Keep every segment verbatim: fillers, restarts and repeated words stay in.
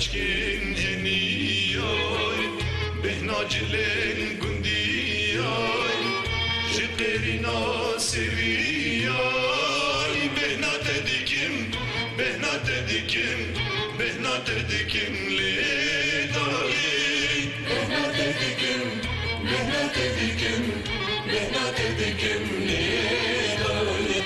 Çikên eniyay, bêhna cilên gundiyay, ji qêrîna seriyay, bêhna te dikim, bêhna te dikim, bêhna te dikim lê dayê. Bêhna te dikim, bêhna te dikim, bêhna te dikim lê dayê.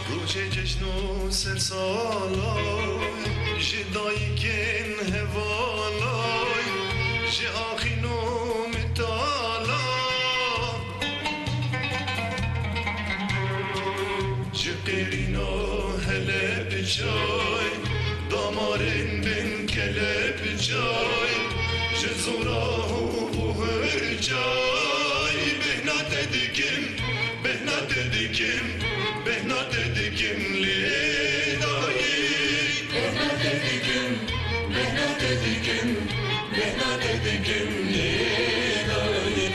Rojê cejn û sersalay, ji dayikên hevalay, ji axîn û mitala. Ji qêrîna Helebcay, damarên bin Kelebcay, ji zora û buhircay, bêhna te dikim, bêhna te dikim, bêhna te dikim lê dayê. Bêhna te dikim, bêhna te dikim, bêhna te dikim lê dayê.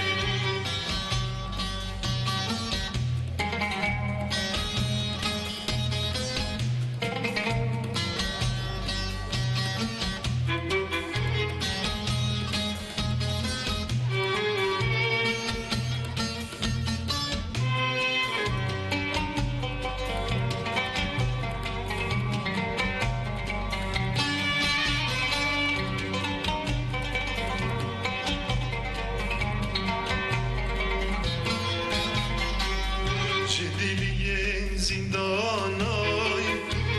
Ji diliyên zîndanay,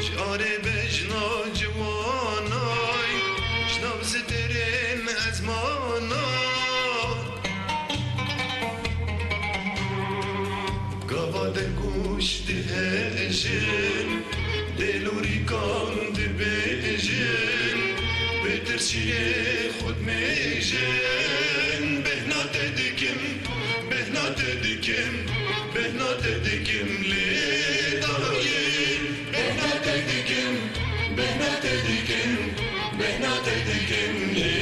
ji arê bejna ciwanay, ji nav zitirên ezmana. Gava dergûş dihejin, dêl û rîkan dibêjin, bi tirsiyê xwe dimêjin. Bêhna te dikim, bêhna te dikim, bêhna te dikim lê dayê. Bêhna te dikim, bêhna te dikim, bêhna te dikim lê